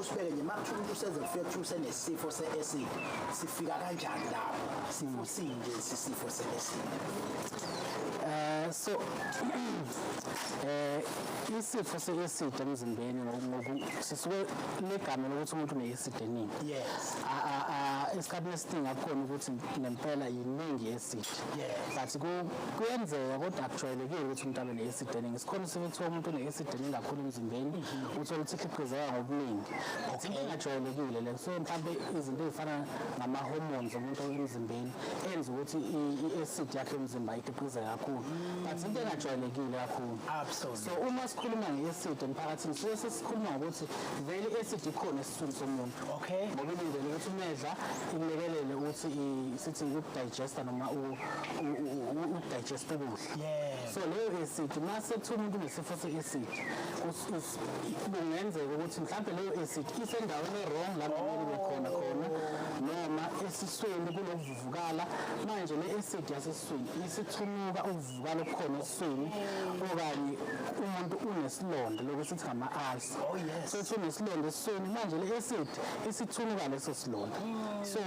usibeke nje, makuthiwa umuntu useze kufika kuthiwa usenesifo se-acid, sifika kanjani lapho? Sifo sinje sisifo se-acid? So isifo se-acid emzimbeni sisuke legama lokuthi umuntu une-acid eningi. Esikhathini esiningi akukhona ukuthi ngempela yiningi i-acid. But kuyenzeka, kodwa akujwayelekile ukuthi umuntu abe ne-acid eningi. Sikhona isifo kuthiwa umuntu une-acid eningi kakhulu emzimbeni, uthole ukuthi ikhiqizeka ngobuningi. But into engajwayelekile le. So mhlawumbe izinto ey'fana nama-hormones omuntu emzimbeni enza ukuthi i-acid yakhe yomzimba ikhiqizeke kakhulu. But into engajwayelekile kakhulu. So uma sikhuluma nge-acid emphakathini, suke sesikhuluma ngokuthi vele i-acid ikhona esiswini somuntu. Ngoba ilindele ukuthi umedla ilekelele ukuthi sithi ukudigesta noma ukudigesta ukudla. So leyo acid, mase kuthiwa umuntu unesifo se-acid, kungenzeka ukuthi mhlawumbe leyo acid isendaweni e-wrong la kumele ibe khona khona, noma esiswini kulokuvuvukala. Manje le acid yasesiswini isithunuka ukuvuvukala okukhona esiswini, okanye umuntu unesilonda, lokho sithi ngama-ulcer. So uthi unesilonda esiswini, manje le acid isithunuka leso silonda. So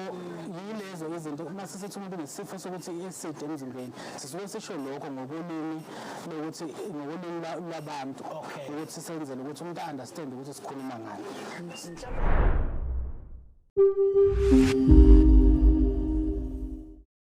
yilezo izinto. Uma sisithi umuntu unesifo sokuthi i-acid emzimbeni, sisuke sisho lokho ngokolimi lokuthi ngokolimi lwabantu ukuthi senzele ukuthi umuntu a-understand ukuthi sikhuluma ngani. Mhlawumbe